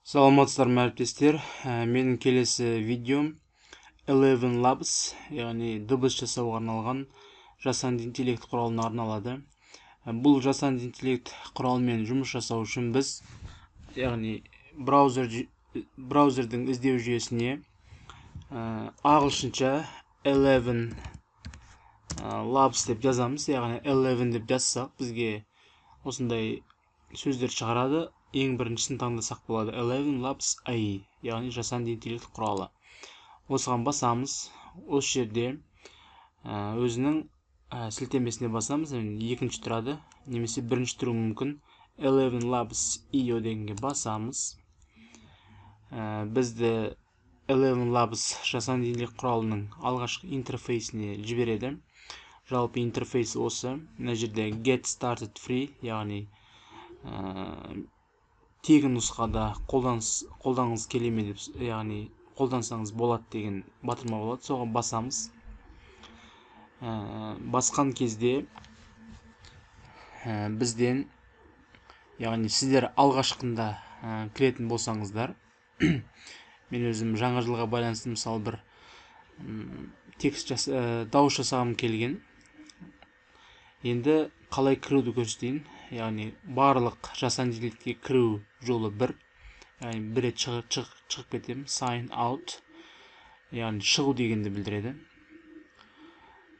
Саламатсыздар ма, әріптестер! Менің келесі видеом Eleven Labs, яғни дыбыс жасауға арналған жасанды интеллект құралына арналады. Бұл жасанды интеллект құралымен жұмыс жасау үшін біз, яғни браузердің іздеу жүйесіне ағылшынша Eleven Labs деп жазамыз. Яғни Eleven деп жазсақ, бізге осындай сөздер шығарады. Ең біріншісін таңдасақ болады: Eleven Labs AI, яғни жасанды интеллект құралы. Осыған басамыз. Осы жерде өзінің сілтемесіне басамыз. Екінші тұрады немесе бірінші тұруы мүмкін. Eleven Labs io дегенге басамыз. Бізді Eleven Labs жасанды интеллект құралының алғашқы интерфейсіне жібереді. Жалпы интерфейс осы. Мына жерде «Get started free», яғни тегін нұсқада қолданғыңыз келе ме деп, яғни қолдансаңыз болады деген батырма болады. Соған басамыз. Басқан кезде бізден, яғни сіздер алғашқында кіретін болсаңыздар, мен өзім жаңа жылға байланысты, мысалы, бір текст дауыс жасағым келген. Енді қалай кіруді көрсетейін. Яғни барлық жасанды интеллектке кіру жолы бір, яғни бір рет шығып кетемін. Sign out, яғни шығу дегенді білдіреді.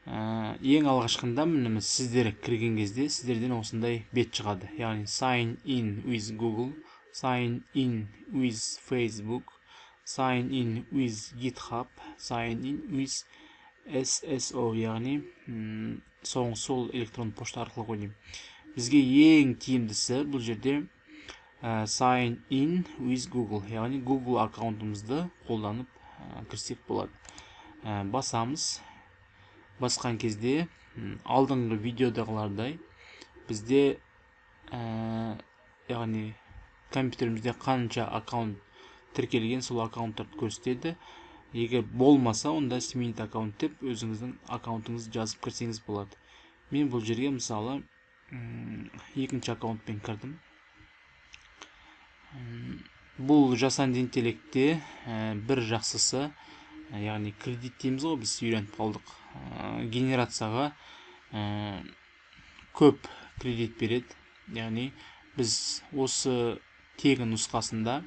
Ең алғашқында, міне, сіздер кірген кезде сіздерден осындай бет шығады, яғни «Sign in with Google», «Sign in with Facebook», «Sign in with GitHub», «Sign in with SSO», яғни соңғы сол электронды пошта арқылы ғой деймін. Бізге ең тиімдісі бұл жерде «Sign in with Google», яғни Google аккаунтымызды қолданып кірсек болады. Басамыз. Басқан кезде алдыңғы видеодағылардай бізде, яғни компьютерімізде қанша аккаунт тіркелген, сол аккаунттарды көрсетеді. Егер болмаса, онда «Сменить аккаунт» деп өзіңіздің аккаунтыңызды жазып кірсеңіз болады. Мен бұл жерге, мысалы, екінші аккаунтпен кірдім. Бұл жасанды интеллектте бір жақсысы, яғни кредит дейміз ғой, біз үйреніп қалдық, генерацияға көп кредит береді. Яғни біз осы тегін нұсқасында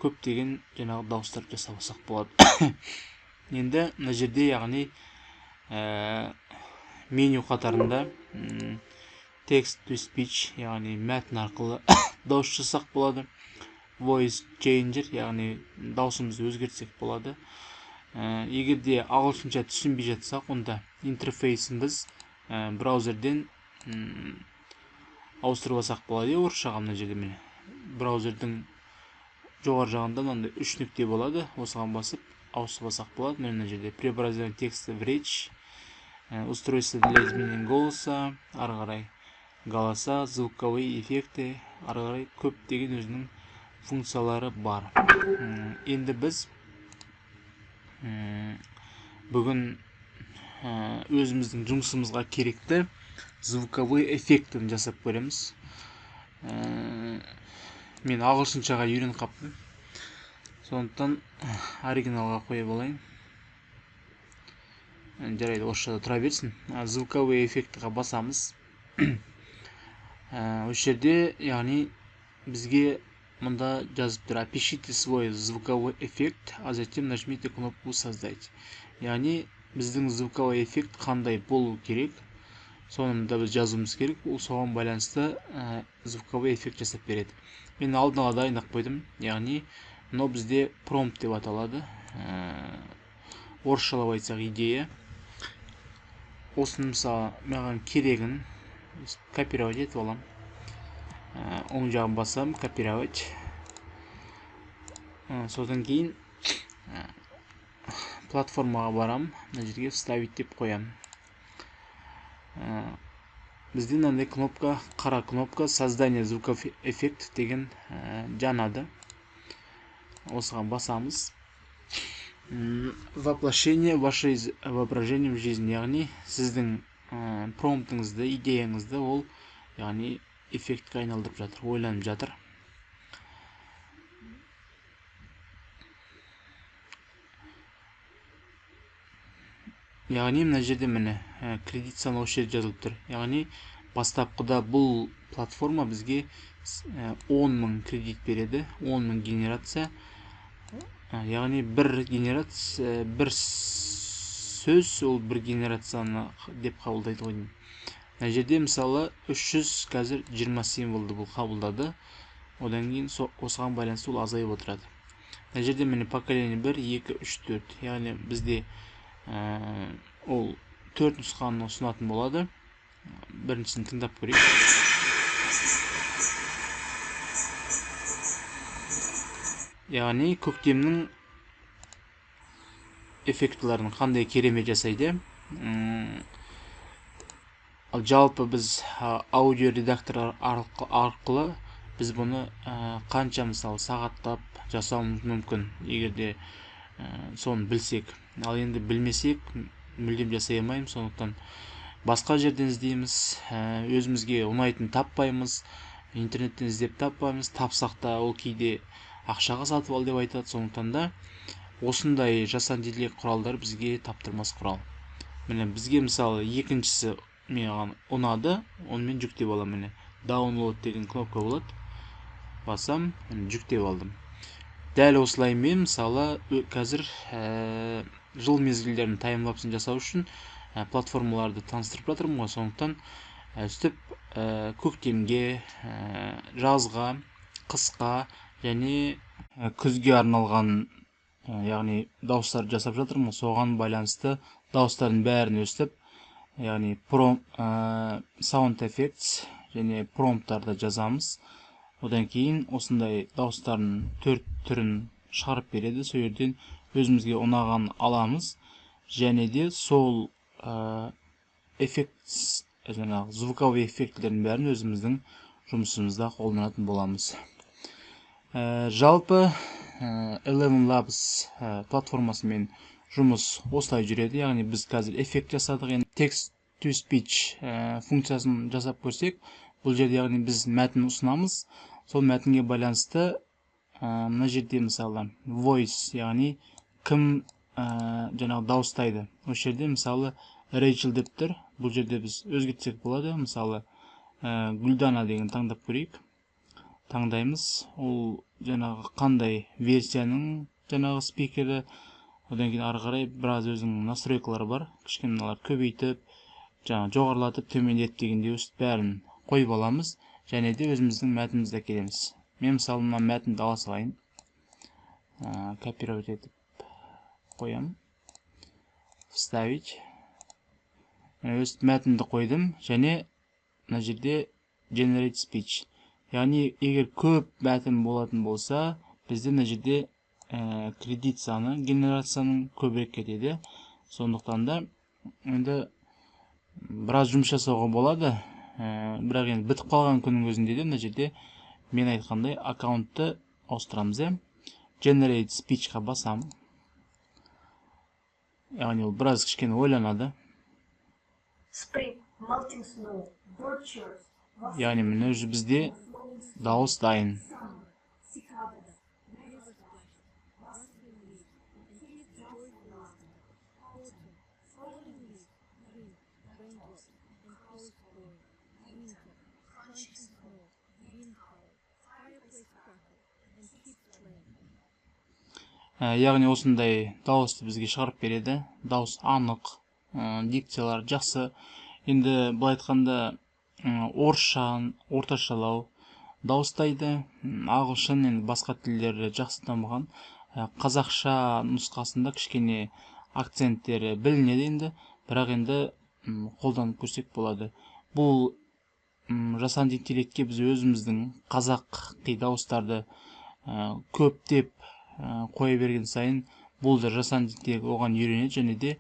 көптеген жаңағы дауыстар жасап алсақ болады. Енді мына жерде, яғни меню қатарында text to speech, яғни мәтін арқылы дауыс жасасақ болады, voice changer, яғни даусымызды өзгертсек болады. Егер де ағылшынша түсінбей жатсақ, онда интерфейсін біз браузерден ауыстырып алсақ болады орысшаға. Мына жерде, міне, браузердің жоғары жағында мынандай үш нүкте болады. Осыған басып ауыстырып алсақ болады. Міне, мына жерде преобразование текста в речь, устройство для изменения голоса, ары қарай голоса, звуковые эффекты, ары қарай көптеген өзінің функциялары бар. Енді біз бүгін өзіміздің жұмысымызға керекті звуковые эффектіні жасап көреміз. Мен ағылшыншаға үйреніп қаппын, сондықтан оригиналға қойып алайын. Жарайды, орысшада тұра берсін. Звуковые эффектіға басамыз. Осы жерде, яғни бізге мұнда жазып тұр: «Опишите свой звуковой эффект, а затем нажмите кнопку „Создать“». Яғни біздің звуковой эффект қандай болу керек, соны мында біз жазуымыз керек. Ол соған байланысты звуковой эффект жасап береді. Мен алдын ала дайындап қойдым. Яғни мынау бізде промпт деп аталады, орысшалап айтсақ, идея. Осыны, мысалы, маған керегін копировать етіп аламын. Оң жағын басамын, копировать. Содан кейін платформаға барамын, мына жерге «Вставить» деп қоямын. Бізде мынандай кнопка, қара кнопка «Создание звуковых эффектов» деген жанады. Осыған басамыз. Воплощение ваше воображение в жизнь, яғни сіздің промптыңызды, идеяңызды ол, яғни эффектке айналдырып жатыр, ойланып жатыр. Яғни мына жерде міне кредит саны осы жерде жазылып тұр. Яғни бастапқыда бұл платформа бізге 10 мың кредит береді, 10 мың генерация. Яғни бір генерация, бір сөз ол бір генерацияны деп қабылдайды ғой деймін. Мына жерде мысалы 300 қазір 20 символды бұл қабылдады. Одан кейін осыған байланысты ол азайып отырады. Мына жерде міне поколение 1, 2, 3, 4. Яғни бізде ол 4 нұсқаны ұсынатын болады. Біріншісін тыңдап көрейік. Яғни көктемнің эффектілерін қандай керемет жасайды. Ал жалпы біз аудио редактор арқылы біз бұны қанша мысалы сағаттап жасауымыз мүмкін, егер де соны білсек. Ал енді білмесек мүлдем жасай алмаймыз, сондықтан басқа жерден іздейміз, өзімізге ұнайтын таппаймыз, интернеттен іздеп таппаймыз, тапсақ та ол кейде ақшаға сатып ал деп айтады. Сондықтан да осындай жасанды интеллект құралдар бізге таптырмас құрал. Міне бізге мысалы екіншісі маған ұнады, онымен жүктеп аламын. Міне download деген кнопка болады, басам, міне жүктеп алдым. Дәл осылай мен мысалы қазір жыл мезгілдерін таймлапсын жасау үшін платформаларды таныстырып жатырмын ғой. Сондықтан өстіп көктемге, жазға, қысқа және күзге арналған, яғни дауыстар жасап жатырмын. Соған байланысты дауыстардың бәрін өстіп, яғни sound effects және промпттарды жазамыз. Одан кейін осындай дауыстардың 4 түрін шығарып береді. Сол жерден өзімізге ұнаған аламыз және де сол эффект, жаңағы звуковой эффектілердің бәрін өзіміздің жұмысымызда қолданатын боламыз. Жалпы Eleven Labs платформасымен жұмыс осылай жүреді. Яғни біз қазір эффект жасадық. Енді text to speech функциясын жасап көрсек, бұл жерде яғни біз мәтін ұсынамыз. Сол мәтінге байланысты мына жерде мысалы voice, яғни кім жаңағы дауыстайды. Осы жерде мысалы Rachel деп тұр. Бұл жерде біз өзгертсек болады. Мысалы Гүлдана деген таңдап көрейік. Таңдаймыз. Ол жаңағы қандай версияның жаңағы спикері. Одан кейін ары қарай біраз өзінің настройкалары бар. Кішкене мыналар көбейтіп, жаңа жоғарылатып, төмендетіп дегендей өстіп бәрін қойып аламыз. Және де өзіміздің мәтінімізді әкелеміз. Мен мысалы мына мәтінді ала салайын. Копировать етіп қоямын. Вставить. Өстіп мәтінді қойдым. Және мына жерде generate speech. Яғни егер көп мәтін болатын болса, бізде мына жерде кредит саны генерацияның көбірек кетеді. Сондықтан да енді біраз жұмыс жасауға болады. Бірақ енді бітіп қалған күннің өзінде де мына жерде мен айтқандай аккаунтты ауыстырамыз. Generate speech-қа басам. Яғни ол біраз кішкене ойланады. Яғни міне уже бізде дауыс дайын. Яғни осындай дауысты бізге шығарып береді. Дауыс анық, дикциялар жақсы. Енді былай айтқанда орысша орташалау дауыстайды. Ағылшын енді басқа тілдері жақсы дамыған. Қазақша нұсқасында кішкене акценттері білінеді енді, бірақ енді қолданып көрсек болады. Бұл жасанды интеллектке біз өзіміздің қазақи дауыстарды көптеп қоя берген сайын бұл да жасанды интеллект оған үйренеді және де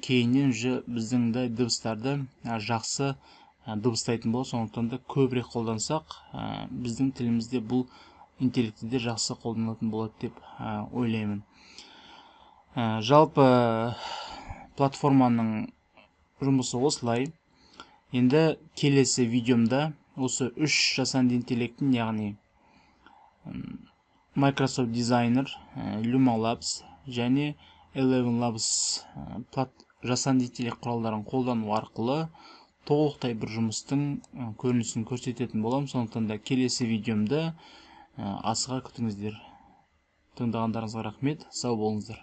кейіннен уже біздің де дыбыстарды жақсы дыбыстайтын болады. Сондықтан да көбірек қолдансақ, біздің тілімізде бұл интеллектті де жақсы қолданылатын болады деп ойлаймын. Жалпы платформаның жұмысы осылай. Енді келесі видеомда осы үш жасанды интеллекттің, яғни Microsoft Designer, Luma Labs және ElevenLabs жасанды интеллект құралдарын қолдану арқылы толықтай бір жұмыстың көрінісін көрсететін боламын. Сондықтан да келесі видеомды асыға күтіңіздер. Тыңдағандарыңызға рахмет, сау болыңыздар.